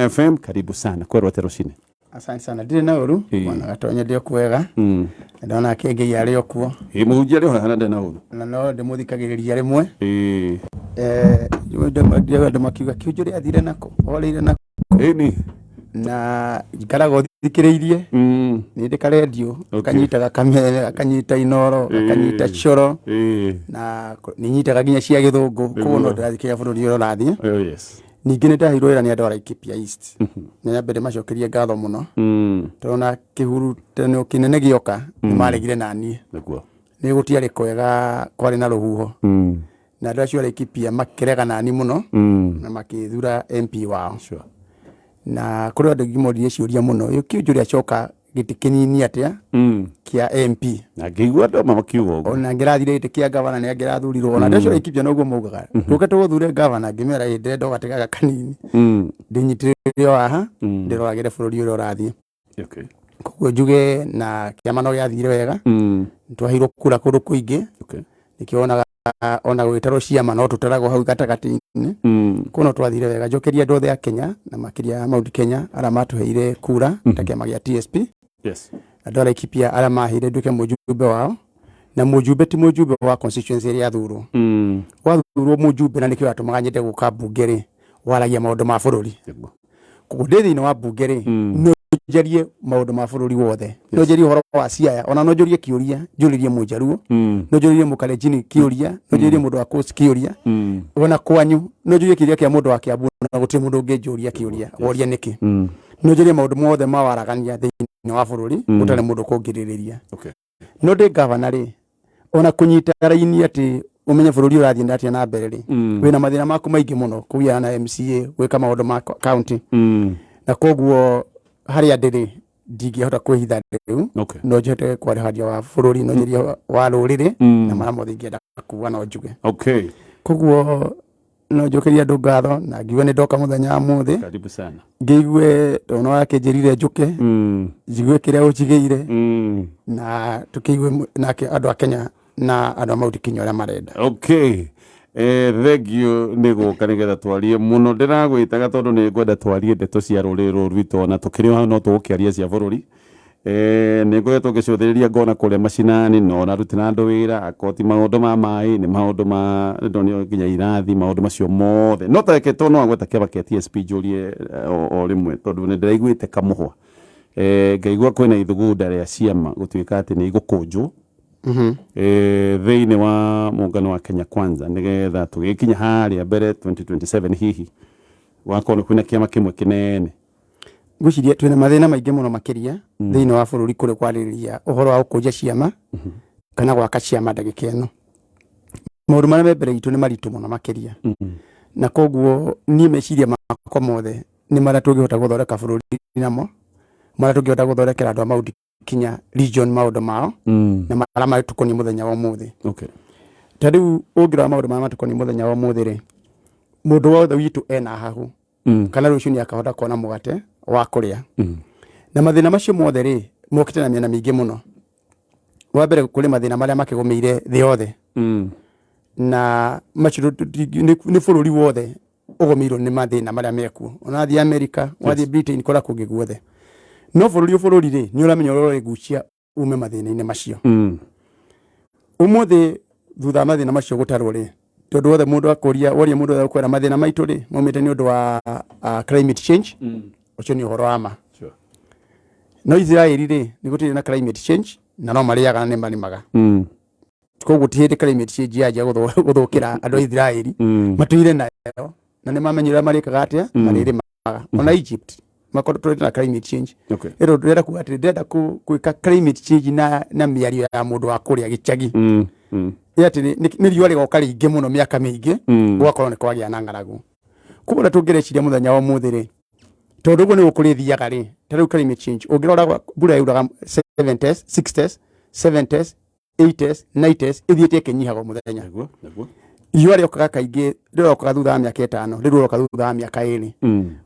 FM, karibu sana kwerwo atĩa rũcinĩ? Asante sana, ndirĩ na ũru. Bwana Gatonye, ndĩ o kwega. Ndona Kĩngei arĩ o kuo. Ĩ, mũhunjia arĩ o haha na ndarĩ na ũru. Na no ndĩmũthikagĩrĩria rĩmwe. Ndĩraigua andũ makiuga kĩũnjũ athire nako, orĩire nako. Ĩni. Na njikaragwo thikĩrĩirie. Nĩ ndĩ karendio kanyitaga Kameme, gakanyita Inoro, gakanyita Coro, na nĩ nyitaga nginya cia Gĩthũngũ, koguo no ndĩrathikĩrĩria bũrũri ũrĩa ũrathiĩ. Oh, yes. Ningĩ nĩ ndaheirwo wĩra nĩ andũ a Laikipia East. Nĩ nyambe ndĩmacokerie ngatho mũno, tondũ ona kĩhurutano kĩnene gĩoka nĩ maregire naniĩ. Nĩ gũtiarĩ kwega, kwarĩ na rũhuho, na andũ acio a Laikipia makĩrega nani mũno na makĩthura MP wao. Na kũrĩ andũ aingĩ moririe ciũria mũno, ĩ kĩũnjũ acoka gĩtĩ kĩnini atĩa kĩa MP? Na ngĩigua andũ amwe makiuga ũguo. Ona angĩrathire gĩtĩ kĩa gavana nĩ angĩrathurirwo. Ona andũ acio a Laikipia noguo maugaga, tũke tũgũthure gavana. Ngĩmera ĩ ndĩrenda o gatĩ gaka kanini ndĩnyitĩrĩre o haha, ndĩroragĩre bũrũri ũrĩa ũrathiĩ. Koguo njuge na kĩama no gĩathire wega. Twaheirwo kura kũndũ kũingĩ. Nĩkĩo wonaga ona gũgĩtarwo ciama no tũtaragwo hau gatagatĩ-inĩ. Koguo no twathire wega. Njokeria andũ othe a Kenya na makĩria a Mount Kenya arĩa matũheire kura ta kĩama gĩa TSP. Andũ a Laikipia arĩa maheire nduĩke mũjumbe wao, na mũjumbe ti mũjumbe wa constituency ĩrĩa athurwo. Wathurwo mũjumbe, na nĩkĩo yatũmaga nyende gũka mbunge rĩ, waragia maũndũ ma bũrũri. Koguo ndĩ thĩinĩ wa mbunge rĩ, no njarie maũndũ ma bũrũri wothe, no njarie ũhoro wa Siaya, ona no njũrie kĩũria, njũrĩrie Mũjaruo, no njũrĩrie Mũkalenjini kĩũria, no njũrĩrie mũndũ wa Coast kĩũria, ona kwanyu no njũrie kĩũria kĩa mũndũ wa Kiambu, na gũtirĩ mũndũ ũngĩnjũria kĩũria woria nĩkĩ. No njũrie maũndũ mothe ma waragania thĩinĩ wa bũrũri gũtarĩ mũndũ kũngirĩrĩria. No ndĩ gavana rĩ, ona kũnyita raini atĩ ũmenye bũrũri ũrathiĩ atĩa na mbere rĩ, wĩna mathĩna maku maingĩ mũno kũgiana na MCA, gwĩka maũndũ ma county, na koguo harĩa ndĩrĩ ndingĩhota kwĩhitha rĩu. No njote kwarĩharia wa bũrũri, no njarie wa rũrĩrĩ na marĩa mothe ingĩenda kuga no njuge. Koguo no njokerie andũ ngatho na ngiuge nĩ ndoka mũthenya wa mũthĩ. Karibu sana. Ngĩigue tondũ no akĩnjĩrire njũke, njigue kĩrĩa ũnjigĩire, na tũkĩigue nake andũ a Kenya na andũ a Mount Kenya ũrĩa marenda. Okay. Thank you nĩ gũka nĩgetha twarie mũno. Ndĩragwĩtaga tondũ nĩ ngwenda twarie ndeto cia rũrĩrĩ rũrũ rwitũ, ona tũkĩrĩ o hau no tũgũkĩaria cia bũrũri. Nĩ ngoretwo ngĩcũthĩrĩria ngona kũrĩa macinani no narutĩra andũ wĩra, akorwo ti maũndũ ma maĩ nĩ maũndũ ma ndonio nginya irathi, maũndũ macio mothe. No tareke tondũ no wagweta kĩama kĩa TSP njũrie o rĩmwe, tondũ nĩ ndĩraiguĩte kamũhwa, ngaigua kwĩna ithugunda rĩa ciama gũtuĩka atĩ nĩ igũkũnjwo thĩinĩ wa mũngano wa Kenya Kwanza, nĩgetha tũgĩkinya harĩa mbere 2027 hihi gũgakorwo nĩ kwĩna kĩama kĩmwe kĩnene. Ngwĩciria twĩna mathĩna maingĩ mũno makĩria thĩinĩ wa bũrũri kũrĩ kwarĩrĩria ũhoro wa gũkũnja ciama kana gwaka ciama ndagĩka ĩno. Maũndũ marĩa me mbere itũ nĩ maritũ mũno makĩria, na koguo niĩ meciria makwa mothe nĩ marĩa tũngĩhota gũthondeka bũrũri namo, marĩa tũngĩhota gũthondekera andũ a Mount Kenya region maũndũ mao na marĩa matũkoniĩ mũthenya wa ũmũthĩ. Ta rĩu ũngĩrora maũndũ marĩa matũkoniĩ mũthenya wa ũmũthĩ rĩ, mũndũ wothe witũ ena hahu kana rũciũ nĩ akahota kuona mũgate wa kũrĩa. Na mathĩna macio mothe rĩ, mokĩte na mĩena mĩingĩ mũno. Wa mbere, kũrĩ mathĩna marĩa makĩgũmĩire thĩ yothe, na macio nĩ bũrũri wothe ũgũmĩirwo nĩ mathĩna marĩa mekuo. Ona wathiĩ America, wathiĩ Britain, kũrĩa kũngĩ guothe, no bũrũri o bũrũri rĩ, nĩ ũramenya ũrĩa ũrĩgucia ume mathĩna-inĩ macio. Ũmũthĩ thutha wa mathĩna macio gũtarwo rĩ, tondũ wothe mũndũ akũria, woria mũndũ wothe akwĩra mathĩna maitũ rĩ maumĩte nĩ ũndũ wa climate change. Ũcio nĩ ũhoro wa ma. No Israeli rĩ, nĩ gũtirĩ na climate change na no marĩaga na nĩ marĩmaga. Koguo ti hĩndĩ climate change yanjia gũthũkĩra andũ a Israeli, matũire nayo na nĩ mamenyire ũrĩa marĩkaga atĩa, marĩrĩmaga. Ona Egypt makorwo tũrĩ na climate change. Ĩro ndĩrenda kuga atĩrĩ, ndĩrenda gwĩka climate change na mĩario ya mũndũ wa kũrĩa gĩcagi. Nĩ atĩ nĩ riũa rĩgoka rĩingĩ mũno mĩaka mĩingĩ, gũgakorwo nĩ kwagĩa na ng'aragu. Koguo ũrĩa tũngĩreciria mũthenya wa ũmũthĩ rĩ, tondũ ũguo nĩguo kũrĩthiaga rĩ, ta rĩu climate change ũngĩrora mbura yauraga 70s, 60s, 70s, 80s, 90s, ĩthiĩte ĩkĩnyihaga o mũthenya. Nĩguo, nĩguo. Riũa rĩokaga kaingĩ, rĩrokaga thutha wa mĩaka 5, rĩu rĩroka thutha wa mĩaka 2.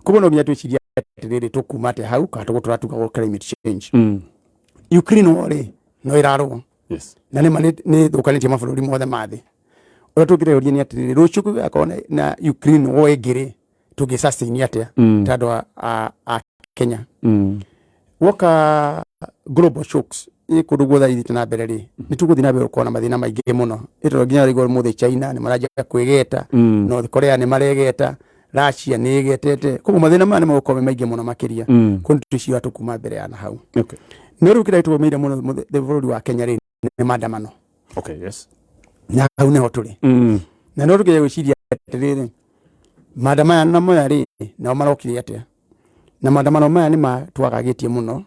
Koguo no nginya twĩcirie atĩrĩrĩ, tũkuma atĩa hau kana tũgũtũra tugagwo climate change. Ukraine war rĩ, no ĩrarũa. Na nĩma nĩ ĩthũkanĩtie mabũrũri mothe ma thĩ. Ũrĩa tũngĩreũria nĩ atĩrĩrĩ, rũciũ kũgĩakorwo na Ukraine war ĩngĩ rĩ, Tũngĩ sustain atĩa ta andũ a Kenya? Woka global shocks ĩ kũndũ guothe ithiĩte na mbere rĩ, nĩ tũgũthiĩ na mbere gũkorwo na mathĩna maingĩ mũno. Ĩ tondũ nginya rĩu ũmũthĩ China nĩ maranjia kwĩgeta, North Korea nĩ maregeta, Russia nĩ ĩgetete. Koguo mathĩna maya nĩ megũkorwo me maingĩ mũno makĩria. Koguo nĩ tũciira tũkuma mbere ya na hau. No rĩu kĩrĩa gĩtũgũmĩire mũno bũrũri wa Kenya rĩ, nĩ maandamano. Na hau nĩho tũrĩ. Na no tũkĩgeria gwĩciria atĩrĩrĩ, maandamano maya rĩ, nao marokire atĩa? Na maandamano maya nĩ matwagagĩtie mũno.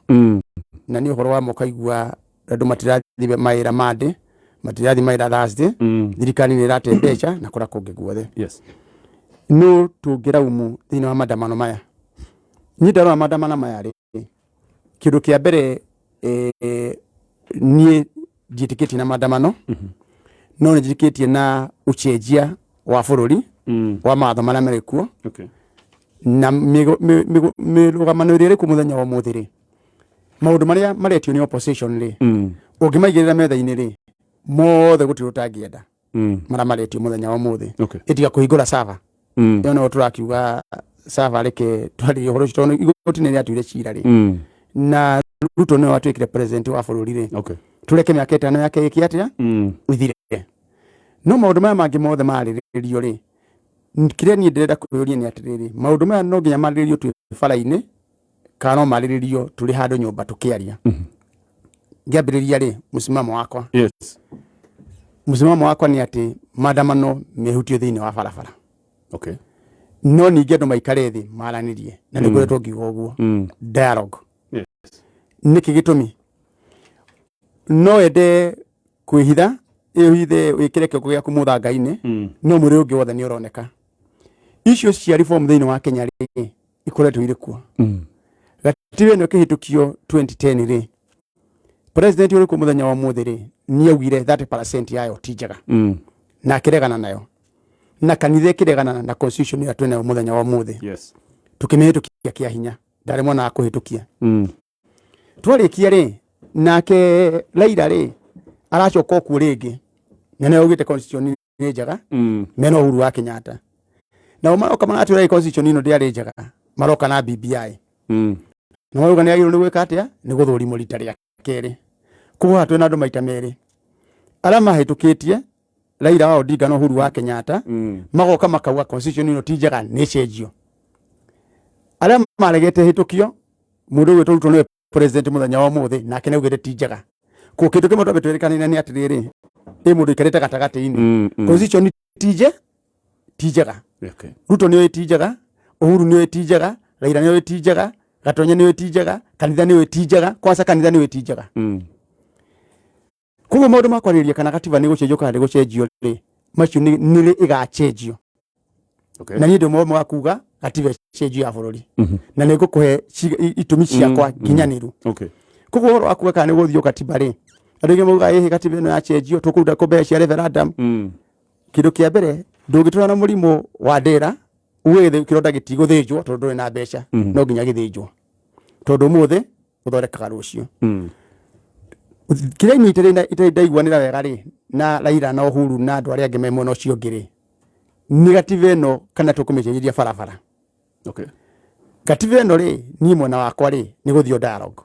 Na nĩ ũhoro wa mũkaigua andũ matirathiĩ mawĩra Monday, matirathiĩ mawĩra Thursday, thirikari nĩ ĩrate mbeca na kũrĩa kũngĩ guothe. No tũngĩraumu thĩinĩ wa maandamano maya? Niĩ ndarora maandamano maya rĩ, kĩndũ kĩa mbere, niĩ ndiĩtĩkĩtie na maandamano, no nĩ njĩtĩkĩtie na ũcenjia wa bũrũri wa mawatho marĩa marĩ kuo na mĩrũgamano ĩrĩa ĩrĩ kuo mũthenya wa ũmũthĩ rĩ, maũndũ marĩa maretio nĩ opposition rĩ, ũngĩmaigĩrĩra metha-inĩ rĩ, mothe gũtirĩ ũtangĩenda marĩa maretio mũthenya wa ũmũthĩ. Ĩtiga kũhingũra server. Ĩyo no tũrakiuga server, reke twarĩrie ũhoro ũcio tondũ igoti nĩ rĩatuire cira rĩ, na Ruto nĩwe watuĩkire president wa bũrũri rĩ, tũreke mĩaka 5 yake ĩke atĩa? Ithire. No maũndũ maya mangĩ mothe marĩrĩrio rĩ, kĩrĩa niĩ ndĩrenda kwĩyũria nĩ atĩrĩrĩ, maũndũ maya no nginya marĩrĩrio twĩ bara-inĩ kana no marĩrĩrio tũrĩ handũ nyũmba tũkĩaria? Ngĩambĩrĩria rĩ, mũsimamo wakwa, mũsimamo wakwa nĩ atĩ maandamano mehutio thĩinĩ wa barabara. No ningĩ andũ maikare thĩ maranĩrie, na nĩ ngoretwo ngiuga ũguo, dialogue. Nĩkĩ gĩtũmi? No wende kwĩhitha, ĩhithe, wĩkĩre kĩongo gĩaku mũthanga-inĩ, no mwĩrĩ ũngĩ wothe nĩ ũroneka. Icio cia reform thĩinĩ wa Kenya rĩ, ikoretwo irĩ kuo. Gatiba ĩno ĩkĩhĩtũkio 2010 rĩ, president ũrĩ kuo mũthenya wa ũmũthĩ rĩ, nĩ augire 30% yayo ti njega na akĩregana nayo, na kanitha ĩkĩregana na constitution ĩrĩa twĩnayo mũthenya wa ũmũthĩ. Tũkĩmĩhĩtũkia kĩa hinya, ndarĩ mwana wa kũhĩtũkia. Twarĩkia rĩ, nake Raila rĩ, aracoka okuo rĩngĩ na nĩ augĩte constitution nĩ njega mena Uhuru wa Kenyatta. Nao maroka maratwĩra constitution ĩno ndĩarĩ njega, maroka na BBI na marauga nĩ agĩrĩirwo nĩ gwĩka atĩa? Nĩ gũthũrimwo rita rĩa kerĩ. Koguo haha twĩna andũ maita merĩ arĩa mahĩtũkĩtie, Raila wa Odinga na Uhuru wa Kenyatta, magoka makauga constitution ĩno ti njega, nĩ ĩcenjio. Arĩa maregete hĩtũkio, mũndũ ũgwĩtwo Ruto nĩwe president mũthenya wa ũmũthĩ, nake nĩ augĩte ti njega. Ko kĩndũ kĩmwe twambe twĩrĩkanĩire nĩ atĩrĩrĩ, ĩ mũndũ ũikarĩte gatagatĩ-inĩ, constitution ti njega. Ruto nĩ oĩ ti njega, Uhuru nĩ oĩ ti njega, Raila nĩ oĩ ti njega, Gatonye nĩ oĩ ti njega, kanitha nĩ oĩ ti njega, kwanza kanitha nĩ oĩ ti njega. Koguo maũndũ ma kwarĩrĩria kana gatiba nĩ gũcenjio kana nĩ gũcenjio rĩ, macio nĩ rĩ ĩgacenjio? Na niĩ ndĩ ũmwe wa kuga gatiba ĩcenjio ya bũrũri, na nĩ ngũkũhe itũmi ciakwa nginyanĩru. Koguo ũhoro wa kuga kana nĩ gũthiĩ gatiba rĩ, andũ aingĩ maugaga ĩhĩ gatiba ĩno yacenjio tũkũruta kũ mbeca cia referendum? Kĩndũ kĩa mbere, ndũngĩtũra na mũrimũ wa ndĩra uge kĩronda gĩtigũthĩnjwo tondũ ndũrĩ na mbeca. No nginya gĩthĩnjwo tondũ ũmũthĩ ũthondekaga rũciũ. Kĩrĩa niĩ itarĩ ndaiguanĩra wega rĩ na Raila na Uhuru na andũ arĩa angĩ me mwena ũcio ũngĩ rĩ, nĩ gatiba ĩno kana tũkũmĩcenjeria barabara. Gatiba ĩno rĩ, niĩ mwena wakwa rĩ, nĩ gũthiĩ dialogue,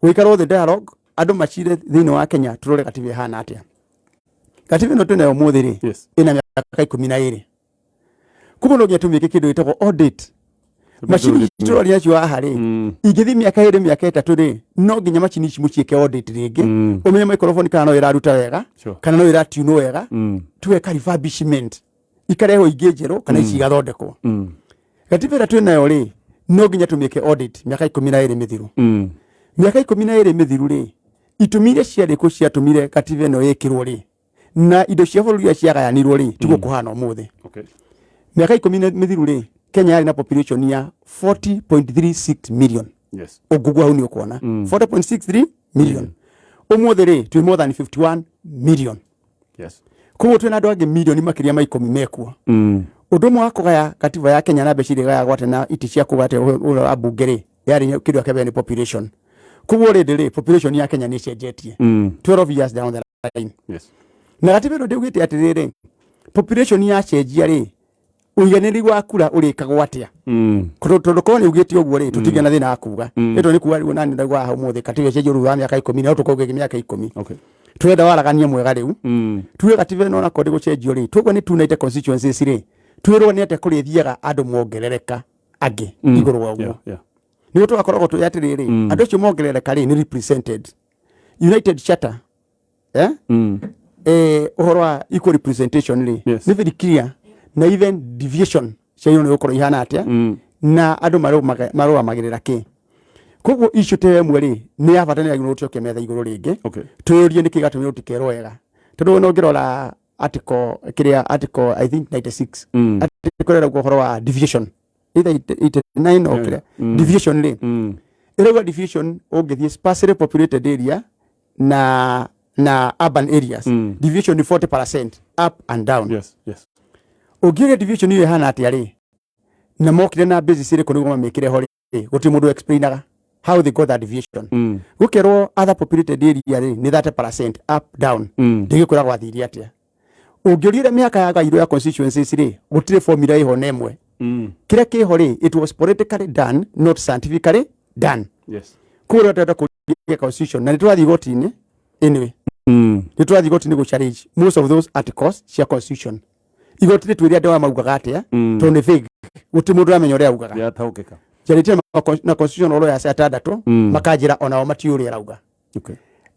gũikarwo thĩ dialogue, andũ macire thĩinĩ wa Kenya, tũrore gatiba ĩhana atĩa. Gatiba ĩno twĩnayo ũmũthĩ rĩ, ĩna mĩaka 12. Koguo no nginya tũmĩke kĩndũ gĩtagwo audit. Macini ici tũroria nacio haha rĩ, ingĩthiĩ mĩaka 2, mĩaka 3 rĩ, no nginya macini ici mũciĩke audit rĩngĩ, ũmenye microphone kana no ĩraruta wega, kana no ĩratiunwo wega, tuweka refurbishment, ikarehwo ingĩ njerũ kana ici igathondekwo. Gatiba ĩrĩa twĩnayo rĩ, no nginya tũmĩke audit mĩaka 12 mĩthiru. Mĩaka 12 mĩthiru rĩ, itũmi iria ciarĩ kuo ciatũmire gatiba ĩno ĩkĩrwo rĩ, na indo cia bũrũri iria ciagayanirwo rĩ, tiguo kũhana ũmũthĩ. Mĩaka 10 na mĩthiru rĩ, Kenya yarĩ na population ya 40.36 million. Ũngũgua hau nĩ ũkuona 40.63 million. Ũmũthĩ rĩ, twĩ more than 51 million. Koguo twĩna andũ angĩ milioni makĩria ma 10 mekuo. Ũndũ ũmwe wa kũgaya katiba ya Kenya na mbeca iria ĩgayagwo atĩ na itĩ cia kũgaya atĩ ũrĩa wa mbunge rĩ, yarĩ kĩndũ kĩa mbere nĩ population. Koguo rĩndĩ rĩ, population ya Kenya nĩ ĩcenjetie 12 years down the line. Na gatiba ĩno ndĩugĩte atĩrĩrĩ, population yacenjia rĩ, Ũiganĩri wa kura ũrĩkagwo atĩa? Tondũ korwo nĩ ugĩte ũguo rĩ, tũtigĩa na thĩna wa kuga ĩto nĩ kuga rĩu nani ndauga haha ũmũthĩ katiba ĩcenjio rĩu wa mĩaka 10 no tũkorwo ngĩngĩ mĩaka 10. Tũrenda waragania mwega rĩu. Tuge katiba ĩno onakorwo ndĩgũcenjio rĩ, tuoguo nĩ 290 constituencies rĩ, twĩrwo nĩ atĩa kũrĩthiaga andũ mongerereka angĩ igũrũ wa ũguo. Nĩguo tũgakoragwo tũrĩ atĩrĩrĩ, andũ acio mongerereka rĩ, nĩ represented United Charter, eh? Ũhoro wa equal representation rĩ, nĩ very clear, na even deviation ciagĩrĩirwo nĩ gũkorwo ihana atĩa na andũ marũgamagĩrĩra kĩ. Koguo issue ta ĩmwe rĩ, nĩ ya bata, nĩ yagĩrĩirwo gũcokia metha igũrũ rĩngĩ. Twĩyũrie nĩkĩ gĩgatũmire tũtikerwo wega, tondũ ona ũngĩrora article kĩrĩa, article I think 96, article ĩrauga ũhoro wa deviation, either 89 or kĩrĩa, deviation rĩ, ĩrauga deviation ũngĩthiĩ sparsely populated area na urban areas, deviation ni 40% up and down. Ũngĩũria deviation ĩyo ĩhana atĩa rĩ, na mokire na basis ĩrĩkũ nĩguo mamĩkĩre ho rĩ, gũtirĩ mũndũ explainaga how they got that deviation. Gũkerwo other populated area rĩ, nĩ 30% up down. Ndĩgĩkwĩra gwathirie atĩa. Ũngĩũria mĩaka ya gairwo ya constituencies rĩ, gũtirĩ formula ĩho na ĩmwe. Kĩrĩa kĩho rĩ, it was politically done, not scientifically done. Koguo rĩrĩa tũrenda kũria constitution, na nĩ tũrathiĩ igoti-inĩ anyway, nĩ tũrathiĩ igoti-inĩ gũ challenge most of those articles cia constitution. Igoti rĩtwĩre andũ aya maugaga atĩa, tondũ nĩ vague, gũtirĩ mũndũ ũramenya ũrĩa augaga. Ndĩrataũkĩka. Njarĩtie na constitution lawyers atandatũ, makanjĩra onao matiũĩ ũrĩa arauga.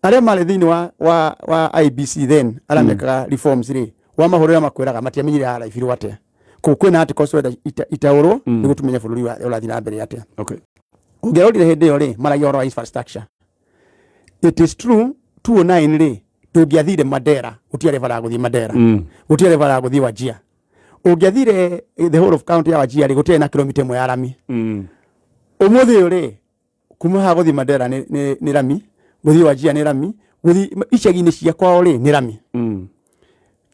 Arĩa marĩ thĩinĩ wa IBC then, arĩa mekaga reforms rĩ, wa mahũrĩra makwĩraga matiamenyire yaraibirwo atĩa. Kũu kwĩna articles tũrenda itaũrwo nĩguo tũmenye bũrũri ũrathiĩ na mbere atĩa. Ũngĩarorire hĩndĩ ĩyo rĩ, maragia ũhoro wa infrastructure. It is true, 2009 rĩ, ndũngĩathire Mandera, gũtiarĩ bara ya gũthiĩ Mandera, gũtiarĩ bara ya gũthiĩ Wajir. Ũngĩathire the whole of county ya Wajir rĩ, gũtiarĩ na kilomita 1 ya rami. Ũmũthĩ ũyũ rĩ, kuma haha gũthiĩ Mandera nĩ rami, gũthiĩ Wajir nĩ rami, gũthiĩ icagi-inĩ cia kwao rĩ, nĩ rami.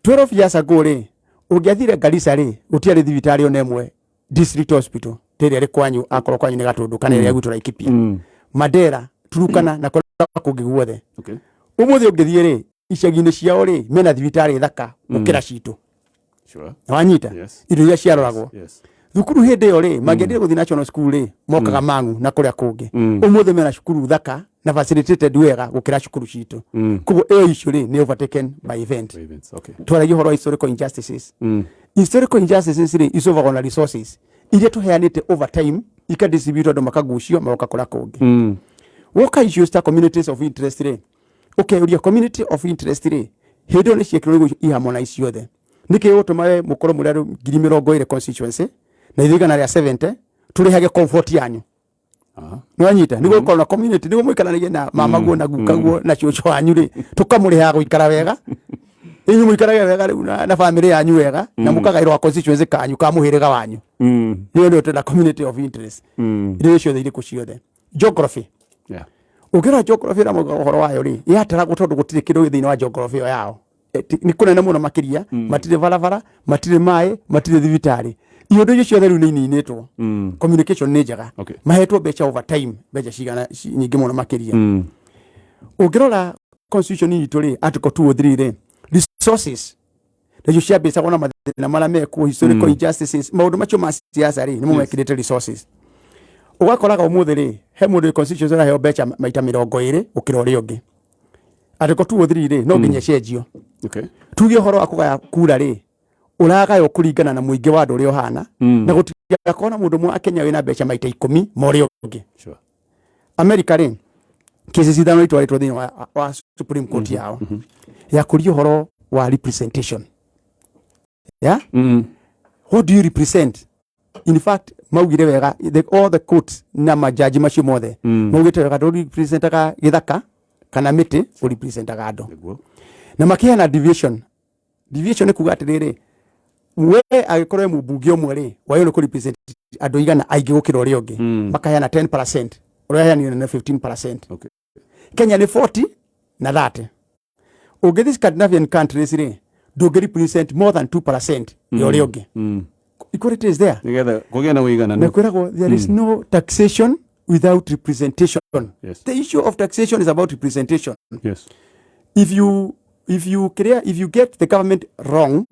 12 years ago rĩ, ũngĩathire Garissa rĩ, gũtiarĩ thibitarĩ ona ĩmwe, district hospital ta ĩrĩa ĩrĩ kwanyu, akorwo kwanyu nĩ Gatũndũ kana ĩrĩa gwitũ Laikipia, Mandera, Turukana na kũrĩa kũngĩ guothe. Ũmũthĩ ũngĩthiĩ rĩ, icagi-inĩ ciao rĩ, mena thibitarĩ thaka gũkĩra citũ. Wanyita? Yes. Indo iria ciaroragwo. Thukuru hĩndĩ ĩyo rĩ, mangĩendire gũthiĩ national school rĩ, mokaga Mang'u na kũrĩa kũngĩ. Ũmũthĩ mena cukuru thaka na facilitated wega gũkĩra cukuru citũ. Koguo ĩyo issue rĩ, nĩ overtaken by event. Events. Twaragia ũhoro wa historical injustices. Historical injustices rĩ, icovagwo na resources iria tũheanĩte over time, ikadistribute, andũ makagucio magoka kũrĩa kũngĩ. Woka issues ta communities of interest rĩ, ũkeyũria community of interest rĩ, hĩndĩ ĩyo nĩ ciekĩrwo nĩguo iharmonize ciothe. Nĩkĩ gĩgũtũma we mũkorwo mũrĩ andũ 20,000 constituency na ithuĩ 170 tũrĩhage comfort yanyu? Nĩwanyita? Nĩguo gũkorwo na community, nĩguo mũikaranagie na mamaguo na gukaguo na cũcũ wanyu rĩ, tũkamũrĩhaga gũikara wega, inyuĩ mũikarage wega rĩu na family yanyu wega, na mũkagaĩrwo constituency kanyu ka mũhĩrĩga wanyu. Nĩyo nĩyo tũrenda community of interest. Irio ciothe irĩkũ ciothe, geography. Ũngĩrora geography ĩrĩa maugaga ũhoro wayo rĩ, yataragwo tondũ gũtirĩ kĩndũ gĩ thĩinĩ wa geography ĩyo yao. Nĩ kũnene mũno makĩria, matirĩ barabara, matirĩ maĩ, matirĩ thibitarĩ. Iũndũ icio ciothe rĩu nĩ ininĩtwo. Communication nĩ njega. Mahetwo mbeca over time, mbeca cigana nyingĩ mũno makĩria. Ũngĩrora constitution itũ rĩ, article 203 rĩ, resources nacio ciambĩcagwo na mathĩna marĩa mekuo, historical injustices, maũndũ macio ma siasa rĩ, nĩmo mekĩrĩte resources. Ũgakoraga ũmũthĩ rĩ, he mũndũ wĩ constituency ũraheo mbeca maita 20 gũkĩra ũrĩa ũngĩ. Article 203 rĩ, no nginya ĩcenjio. Tuge ũhoro wa kũgaya kura rĩ, ũragaywo kũringana na mũingĩ wa andũ ũrĩa ũhana, na gũtigakorwo na mũndũ ũmwe wa Kenya wĩna mbeca maita 10 ma ũrĩa ũngĩ. America rĩ, cases ithano itwarĩtwo thĩinĩ wa Supreme Court yao ya kũria ũhoro wa representation, yeah? What do you represent? In fact, maugire wega, all the courts na majaji macio mothe maugĩte wega, ndũ representaga gĩthaka kana mĩtĩ, ũ representaga andũ. Na makĩheana deviation. Deviation nĩ kuga atĩrĩrĩ, we angĩkorwo wĩ mũmbunge ũmwe rĩ, wagĩrĩirwo nĩ kũ represent andũ igana aingĩ gũkĩra ũrĩa ũngĩ. Makaheana 10%, ũrĩa heanire nĩ 15%. Kenya nĩ 40 na 30. Ũngĩthiĩ Scandinavian countries rĩ, ndũngĩ represent more than 2% ya ũrĩa ũngĩ. Equality is there. Nĩgetha kũgĩe na ũigananu. Na kwĩragwo there is no taxation without representation. The issue of taxation is about representation. If you clear, if you get the government wrong,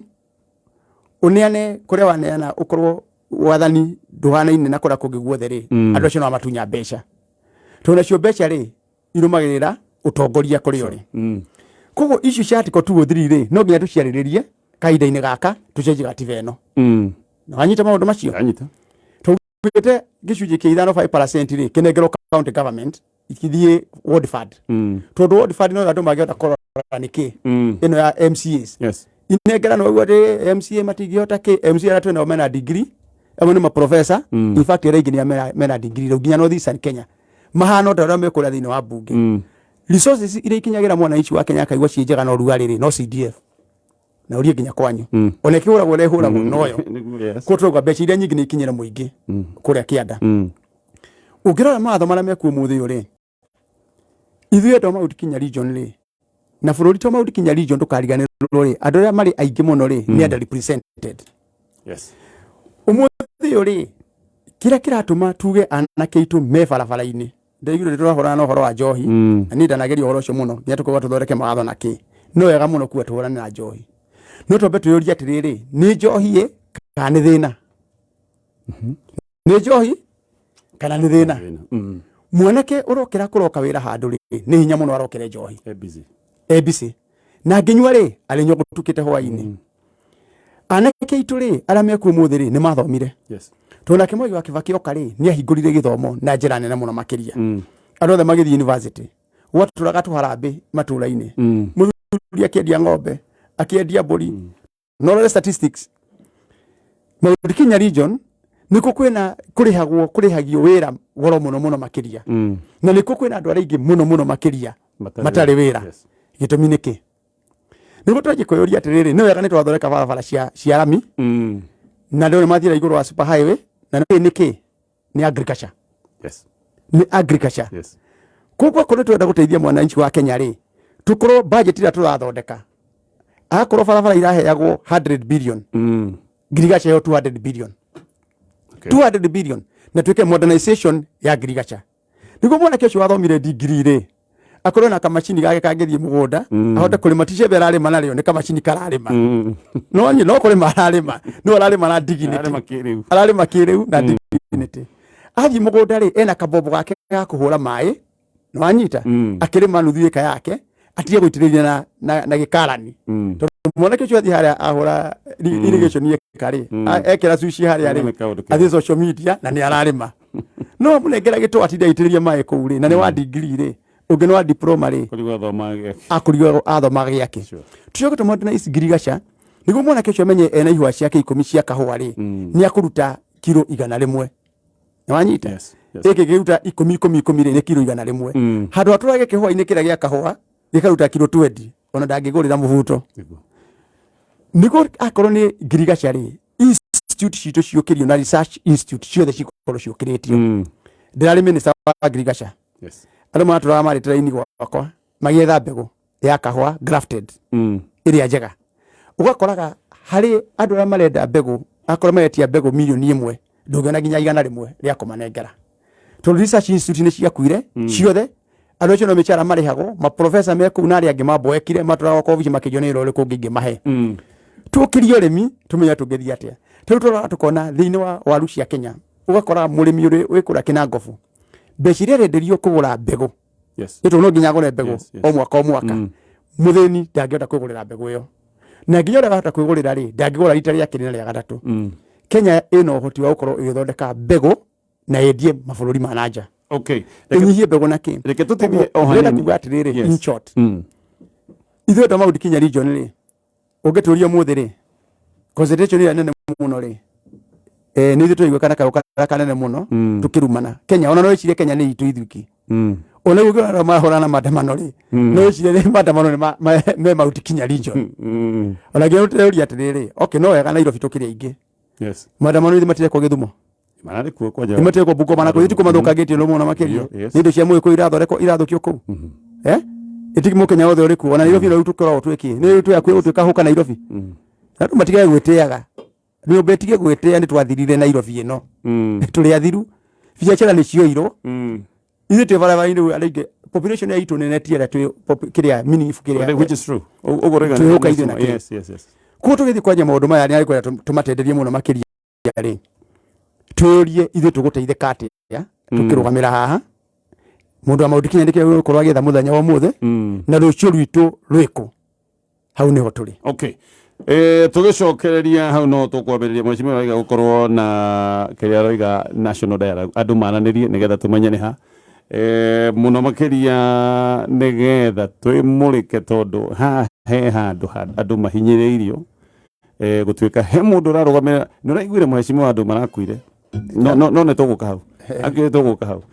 Ũneane kũrĩa waneana, ũkorwo wathani ndũhanaine na kũrĩa kũngĩ guothe rĩ, andũ acio no matunya mbeca, tondũ nacio mbeca rĩ irũmagĩrĩra ũtongoria kũrĩa ũrĩ. Koguo icio cia article 203 rĩ, no nginya tũciarĩrĩrie kahinda-inĩ gaka, tũcenjie gatiba ĩno. Na wanyita maũndũ macio? Ndanyita. Tugĩte gĩcunjĩ kĩa ithano, 5% rĩ, kĩnengerwo county government ikithiĩ ward fund, tondũ ward fund no andũ mangĩhota kũrora nĩkĩ ĩno ya MCAs inengeranwo ũguo atĩ MCA matingĩhota kĩ MCA arĩa twĩnao mena degree, amwe nĩ maprofesa. In fact, arĩa aingĩ nĩ mena degree rĩu nginya North Eastern Kenya mahana ta ũrĩa mekũrĩa thĩinĩ wa bunge. Resources iria ikinyagĩra mwananchi wa Kenya akaigua ciĩ njega na ũrugarĩ rĩ, no CDF na ũrie nginya kwanyu, ona ĩkĩhũragwo ũrĩa ĩhũragwo noyo. Koguo tũrauga mbeca iria nyingĩ nĩ ikinyĩre mũingĩ kũrĩa kĩanda. Ũngĩrora mawatho marĩa mekuo ũmũthĩ ũyũ rĩ, ithuĩ andũ a Mount Kenya region rĩ, na bũrũri to Mount Kenya region, ndũkariganĩrwo rĩ, andũ arĩa marĩ aingĩ mũno rĩ, nĩ underrepresented. Ũmũthĩ ũyũ rĩ, kĩrĩa kĩratũma tuge anake aitũ me barabara-inĩ, ndaiguire nĩ tũrahũrana na ũhoro wa njohi, na niĩ ndanageria ũhoro ũcio mũno nginya tũkauga tũthondeke mawatho na kĩ. No wega mũno kuga tũhũrane na njohi, no twambe twĩyũrie atĩrĩrĩ, nĩ njohi ĩ kana nĩ thĩna? Nĩ njohi kana nĩ thĩna? Mwanake ũrokĩra kũroka wĩra handũ rĩ, nĩ hinya mũno arokere njohi. E busy. E busy na ngĩnyua rĩ, arĩnyua gũtukĩte hwaĩ-inĩ. Anake aitũ rĩ, arĩa mekuo ũmũthĩ rĩ, nĩ mathomire, tondũ nake Mwai wa Kibaki oka rĩ, nĩ ahingũrire gĩthomo na njĩra nene mũno makĩria. Andũ othe magĩthiĩ university, gwatũraga tũharambĩ matũra-inĩ. Mũthuri akĩendia ng'ombe, akĩendia mbũri. No rore statistics, Mount Kenya region nĩkuo kwĩna kũrĩhagwo, kũrĩhagio wĩra goro mũno mũno makĩria, na nĩkuo kwĩna andũ arĩa aingĩ mũno mũno makĩria matarĩ wĩra. Gĩtũmi nĩ kĩ? Nĩguo twanjie kwĩyũria atĩrĩrĩ, nĩ wega nĩ twathondeka barabara cia rami, na andũ nĩ mathiĩra igũrũ wa super highway, na nĩ kĩ? Nĩ agriculture. Nĩ agriculture. Koguo akorwo twenda gũteithia mwananchi wa Kenya rĩ, tukorwo budget ĩrĩa tũrathondeka, akorwo barabara iraheagwo 100 billion, ngirigaca ĩyo 200 billion. 200 billion, na twĩke modernization ya ngirigaca, nĩguo mwanake ũcio wathomire degree rĩ, akorwo na kamacini gake kangĩthiĩ mũgũnda, ahote kũrĩma. Ti cembe ararĩma narĩo, nĩ kamacini kararĩma. No no kũrĩma ararĩma, no ararĩma na dignity. Ararĩma kĩrĩu. Ararĩma kĩrĩu na dignity. Athiĩ mũgũnda rĩ, ena kabombo gake ga kũhũra maĩ, nĩwanyita? Akĩrĩma nuthu ĩka yake, atige gũitĩrĩria na gĩkarani, tondũ mwanake ũcio athiĩ harĩa ahũra irrigation ĩka rĩ, ekĩra cuci harĩa rĩ, Nĩ kaũndũ kega. Athiĩ social media na nĩ ararĩma, no amũnengera gĩtũ atinde aitĩrĩria maĩ kũu rĩ, na nĩ wa degree rĩ, ũngĩ nĩ wa diploma rĩ. Kũrigwo athoma gĩake. Akũrigwo athoma gĩake. Tucoke tũmwende na ici ngirigaca, nĩguo mwanake ũcio amenye ena ihũa ciake 10 cia kahũa rĩ, nĩ akũruta kiro 100. Nĩwanyita? Yes. Gĩkĩ gĩruta 10 10 10 rĩ, nĩ kiro 100. Handũ hatũrage kĩhũa-inĩ kĩrĩa gĩa kahũa gĩkaruta kiro 20, ona ndangĩgũrĩra mũbuto. Nĩguo akorwo nĩ ngirigaca rĩ, institute citũ ciũkĩrio na research institute ciothe cikorwo ciũkĩrĩtio. Ndĩrarĩ minister wa ngirigaca. Andũ maratũraga marĩte raini gwakwa magĩetha mbegũ ya kahũa grafted ĩrĩa njega. Ũgakoraga harĩ andũ arĩa marenda mbegũ, akorwo maretia mbegũ 1,000,000, ndũngĩona nginya 100 rĩa kũmanengera, tondũ research institute nĩ ciakuire ciothe. Andũ acio no mĩcara marĩhagwo, maprofesa me kũu na arĩa angĩ mamboekire matũraga kwa obici makĩrio nĩ wĩra ũrĩkũ ũngĩ ingĩmahe. Tũkĩrie ũrĩmi, tũmenye tũngĩthiĩ atĩa. Rĩu tũroraga tũkona thĩinĩ wa waru cia Kenya, ũgakora mũrĩmi ũrĩ wĩ kũrĩa Kĩnangobu, mbeca iria arenderio kũgũra mbegũ, nĩ tondũ no nginya agũre mbegũ o mwaka o mwaka, mũthĩni ndangĩhota kwĩgũrĩra mbegũ ĩyo, na nginya ũrĩa akahota kwĩgũrĩra rĩ, ndangĩgũra rita rĩa kerĩ na rĩa gatatũ. Kenya ĩna ũhoti wa gũkorwo ĩgĩthondeka mbegũ na yendie mabũrũri ma na nja. Ĩnyihie mbegũ na kĩ. Reke tũtithie o Ndĩrenda hanini. kuga atĩrĩrĩ, in short, ithuĩ andũ a Mount Kenya region rĩ, ũngĩtũria ũmũthĩ rĩ, concentration ĩrĩa nene mũno rĩ, nĩ ithuĩ tũraigua kana kayũ karĩa kanene mũno tũkĩrumana Kenya. Ona no ĩcirie Kenya nĩ itũ ithuiki. Ona rĩu ũngĩona arĩa marahũrana na maandamano rĩ, no ĩcirie nĩ maandamano nĩ me Mount Kenya region. Ona nginya tũreũria atĩrĩrĩ, okay, no wega Nairobi tũkĩrĩ aingĩ, maandamano ithuĩ matirekwo Gĩthumo? Mararĩ kuo kwanja. Nĩ matirekwo Bungoma na kũu tikuo mathũkangĩtio no mũno makĩria. Nĩ indo cia mũgĩkũyũ irathondekwo, irathũkio kũu. Ĩtiki mũkenya wothe ũrĩ kuo, ona Nairobi no rĩu tũkoragwo twĩkĩ, nĩ rĩu twĩ hakuhĩ gũtuĩka hũka Nairobi. Na andũ matigage gwĩtĩaga, nyũmba ĩtige gwĩtĩa nĩ twathirire Nairobi ĩno. Tũrĩ athiru, biacara nĩ cioirwo. Ithuĩ twĩ barabara-inĩ rĩu, arĩa aingĩ population ya itũ nene ti ĩrĩa twĩ kĩrĩa meaningful kĩrĩa Which is true. Ũguo ũroiga twĩhũka ithuĩ na kĩ. Yes. Koguo tũgĩthiĩ kwaria maũndũ maya nĩ arĩ kwenda tũmatenderie mũno makĩria rĩ, twĩyũrie ithuĩ tũgũteithĩka atĩa tũkĩrũgamĩra haha. Mũndũ wa Mount Kenya nĩkĩo gũkorwo agĩetha mũthenya wa ũmũthĩ na rũciũ rwitũ rwĩkũ, hau nĩho tũrĩ. Okay. Tũgĩcokereria hau no tũkwambĩrĩria mheshimiwa aroiga gũkorwo na kĩrĩa aroiga national dialogue, andũ maranĩrie nĩgetha tũmenye nĩ ha mũno makĩria nĩgetha twĩmũrĩke, tondũ haha he handũ andũ mahinyĩrĩirio gũtuĩka he mũndũ ũrarũgamĩrĩra. Nĩ ũraiguire mheshimiwa andũ marakuire, no nĩ tũgũka hau angĩ, tũgũka hau.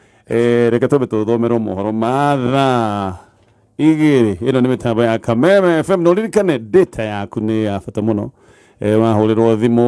Reke twambe tũthomerwo mohoro ma thaa 2. Ĩno nĩ mĩtambo ya Kameme FM, na ũririkane data yaku nĩ ya bata mũno. Wahũrĩrwo thimũ.